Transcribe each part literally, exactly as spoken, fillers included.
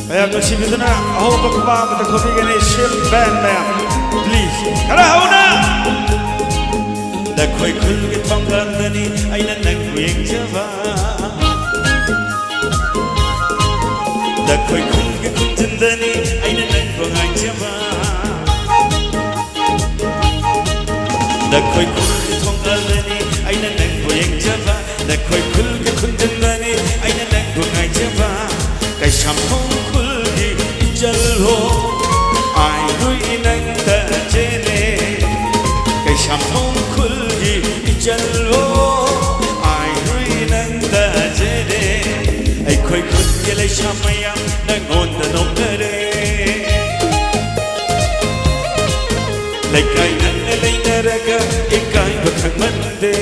ꯃꯌꯥꯝ ꯅꯨꯡꯁꯤꯕꯤꯗꯨꯅ ꯑꯍꯧꯕ ꯈꯨꯕꯥꯛ ꯑꯃꯇ ꯈꯣꯕꯤꯒꯅꯤ, ꯁꯤꯝ ꯕꯦꯟ ꯃꯌꯥꯝ, please, ꯈꯔ ꯍꯧꯅ꯫ ꯅꯈꯣꯏ ꯈꯨꯜꯒꯤ ꯊꯣꯡꯒꯥꯟꯗꯅꯤ ꯑꯩꯅ ꯅꯪꯕꯨ ꯌꯦꯡꯖꯕ, ꯅꯈꯣꯏ ꯈꯨꯜꯒꯤ ꯈꯨꯟꯖꯤꯟꯗꯅꯤ ꯑꯩꯅ ꯅꯪꯕꯨ ꯉꯥꯏꯖꯕ, ꯅꯈꯣꯏ ꯈꯨꯜꯒꯤ ꯊꯣꯡꯒꯥꯟꯗꯅꯤ ꯑꯩꯅ ꯅꯪꯕꯨ ꯌꯦꯡꯖꯕ, ꯅꯈꯣꯏ ꯈꯨꯜꯒꯤ ꯈꯨꯟꯖꯤꯟꯗꯅꯤ ꯑꯩꯅ ꯅꯪꯕꯨ ꯉꯥꯏꯖꯕ꯫ ꯀꯩꯁꯥꯝꯊꯣꯡ ꯈꯨꯜꯒꯤ ꯏꯆꯜꯍꯣ, ꯑꯩ ꯅꯣꯏ ꯅꯪꯇ ꯆꯦꯜꯂꯦ꯫ ꯀꯩꯁꯥꯝꯊꯣꯡ ꯈꯨꯜꯒꯤ ꯏꯆꯜꯍꯣ, ꯑꯩ ꯅꯣꯏ ꯅꯪꯇ ꯆꯦꯜꯂꯦ꯫ ꯑꯩꯈꯣꯏ ꯈꯨꯜꯒꯤ ꯂꯩꯁꯥ ꯃꯌꯥꯝ ꯅꯪꯉꯣꯟꯗ ꯅꯣꯛꯅꯔꯦ꯫ ꯂꯩꯀꯥꯏ ꯅꯛꯅ ꯂꯩꯅꯔꯒ ꯏꯀꯥꯏꯕ ꯈꯪꯃꯟꯗꯦ꯫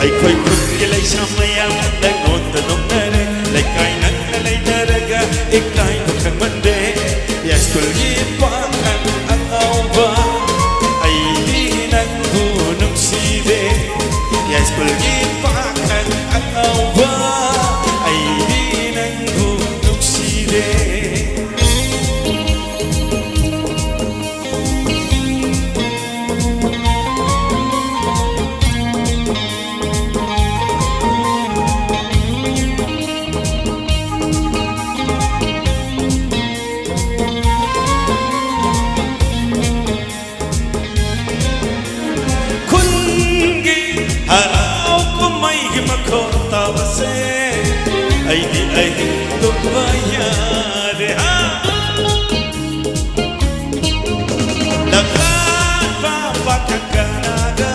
ꯑꯩꯈꯣꯏ ꯈꯨꯟꯒꯤ ꯂꯩꯁꯥ ꯃꯌꯥꯝ ꯅꯪꯉꯣꯟꯗ ꯅꯣꯛꯅꯔꯦ꯫ ꯂꯩꯀꯥꯏ ꯅꯛꯅ ꯂꯩꯅꯔꯒ ꯏꯀꯥꯏꯕ ꯈꯪꯃꯟꯗꯦ꯫ ꯌꯥꯏꯁ꯭ꯀꯨꯜꯒꯤ ꯄꯥꯈꯪ ꯑꯉꯥꯎꯕ, ꯑꯩꯗꯤ ꯅꯪꯕꯨ ꯅꯨꯡꯁꯤꯗꯦ꯫ ꯌꯥꯏꯁ꯭ꯀꯨꯜꯒꯤ ꯄꯥꯈꯪ ꯑꯉꯥꯎꯕ, ꯑꯩꯗꯤ ꯅꯪꯕꯨ ꯅꯨꯡꯁꯤꯗꯦ꯫ ꯈꯨꯟꯒꯤ ꯍꯔꯥꯎ ꯀꯨꯝꯍꯩꯒꯤ ꯃꯈꯣꯟ ꯇꯥꯕꯁꯦ ꯑꯩꯗꯤ ꯑꯍꯤꯡ ꯇꯨꯝꯕ ꯌꯥꯗꯦ꯫ ꯍꯥ! ꯂꯝꯀꯥ ꯄꯥꯄꯥ ꯀꯀꯥꯅꯒ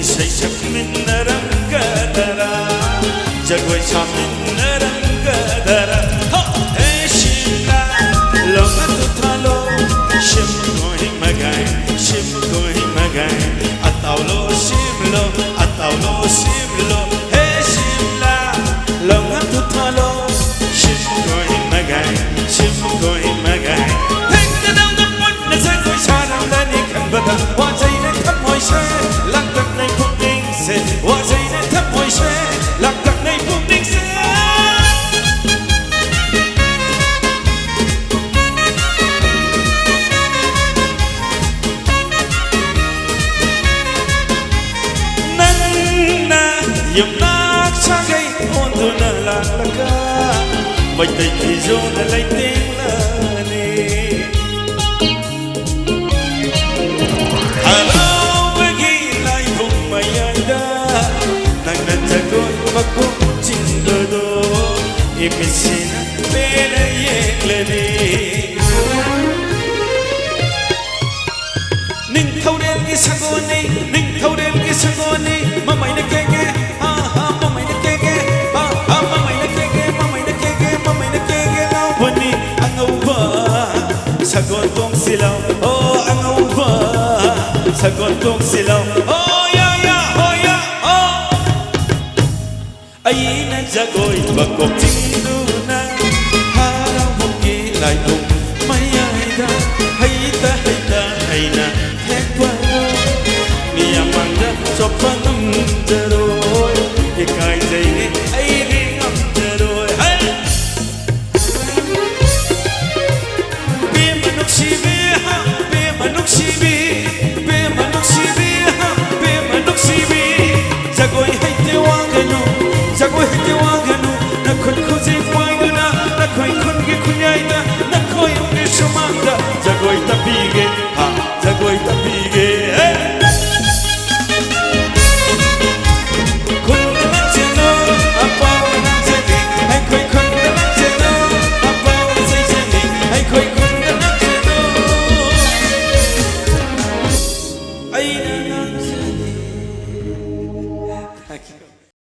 ꯏꯁꯩ ꯁꯛꯃꯤꯟꯅꯔꯝꯒꯗꯔꯥ, ꯖꯒꯣꯏ ꯁꯥꯃꯤꯟꯅꯔꯝꯒꯗꯔꯥ? ꯍꯣ! ꯍꯦ ꯁꯤꯝꯂꯥ, ꯂꯣꯡ ꯑꯗꯨ ꯊꯥꯂꯣ, ꯁꯤꯝ ꯀꯣꯏ ꯃꯒꯥꯏ, ꯁꯤꯝ ꯀꯣꯏ ꯃꯒꯥꯏ, ꯑꯇꯥꯎꯂꯣ ꯁꯤꯝꯂꯣ, ꯑꯇꯥꯎꯂꯣ ꯁꯤꯝꯂꯣ, ꯍꯦ ꯁꯤꯝꯂꯥ, ꯂꯣꯡ ꯑꯗꯨ ꯊꯥꯂꯣ, ꯁꯤꯝ ꯀꯣꯏꯃꯒꯥꯏ, ꯁꯤꯝ ꯀꯣꯏꯃꯒꯥꯏ꯫ ꯊꯦꯡꯅꯗꯧꯅ ꯄꯨꯟꯅ ꯖꯒꯣꯏ ꯁꯥꯔꯝꯂꯅꯤ ꯈꯟꯕꯗ ꯋꯥꯖꯩꯅꯦ ꯊꯃꯣꯏꯁꯦ, ꯂꯥꯡꯇꯛꯅꯩ ꯄꯨꯛꯅꯤꯡꯁꯦ, ꯋꯥꯖꯩꯅꯦ ꯊꯃꯣꯏꯁꯦ, ꯂꯥꯡꯇꯛꯅꯩ ꯄꯨꯛꯅꯤꯡꯁꯦ꯫ ꯅꯪꯅ ꯌꯨꯝꯅꯥꯛ ꯁꯥꯒꯩ ꯑꯣꯟꯗꯨꯅ ꯂꯥꯛꯂꯒ ꯃꯩꯇꯩ ꯐꯤꯖꯣꯜꯅ ꯂꯩꯇꯦꯡꯂꯅꯤ꯫ ꯍꯔꯥꯎꯕꯒꯤ ꯂꯥꯏꯕꯨꯡ ꯃꯌꯥꯏꯗ ꯅꯪꯅ ꯖꯒꯣꯏ ꯃꯀꯣꯛ ꯆꯤꯡꯕꯗꯣ ꯏꯃꯤꯠꯁꯤꯅ ꯄꯦꯟꯅ ꯌꯦꯡꯂꯅꯤ꯫ ꯅꯤꯡꯊꯧꯔꯦꯜꯒꯤ ꯁꯒꯣꯜꯅꯤ, ꯅꯤꯡꯊꯧꯔꯦꯜꯒꯤ ꯁꯒꯣꯜꯅꯤ, ꯃꯃꯩꯅ ꯀꯦꯒꯦ, ꯍꯥ, ꯍꯥ, ꯃꯃꯩꯅ ꯀꯦꯒꯦ, ꯍꯥ, ꯍꯥ, ꯃꯃꯩꯅ ꯀꯦꯒꯦ, ꯃꯃꯩꯅ ꯀꯦꯒꯦ, ꯃꯃꯩꯅ ꯀꯦꯒꯦ ꯂꯥꯎꯕꯅꯤ꯫ ꯑꯉꯧꯕ ꯁꯒꯣꯜ ꯇꯣꯡꯁꯤ ꯂꯥꯎ, ꯑꯣ, ꯑꯉꯧꯕ ꯁꯒꯣꯜ ꯇꯣꯡꯁꯤ ꯂꯥꯎ, ꯑꯣ, ꯌꯥ, ꯌꯥ, ꯍꯣ, ꯌꯥ, ꯑꯣ꯫ ꯑꯩꯅ ꯖꯒꯣꯏ ꯃꯀꯣꯛ ꯆꯤꯡꯗꯨꯅ ꯍꯔꯥꯎꯕꯒꯤ ꯂꯥꯏꯕꯨꯡ ꯃꯌꯥꯏꯗ ꯍꯩꯇ ꯍꯩꯇ ꯑꯩꯅ ꯊꯦꯛꯄꯗꯣ ꯃꯤꯌꯥꯝ ꯃꯥꯡꯗ ꯆꯣꯞꯄ ꯉꯝꯖꯔꯣꯏ, ꯏꯀꯥꯏꯖꯩꯅꯦ ꯑꯩꯗꯤ ꯉꯝꯖꯔꯣꯏ꯫ ꯍꯩ! ꯄꯦꯝꯃ ꯅꯨꯡꯁꯤꯕꯤ, ꯍꯥ, ꯄꯦꯝꯃ ꯅꯨꯡꯁꯤꯕꯤ, ꯄꯦꯝꯃ ꯅꯨꯡꯁꯤꯕꯤ, ꯍꯥ, ꯄꯦꯝꯃ ꯅꯨꯡꯁꯤꯕꯤ꯫ ꯖꯒꯣꯏ ꯍꯩꯇꯦ ꯋꯥꯒꯅꯨ, ꯖꯒꯣꯏ ꯍꯩꯇꯦ ꯋꯥ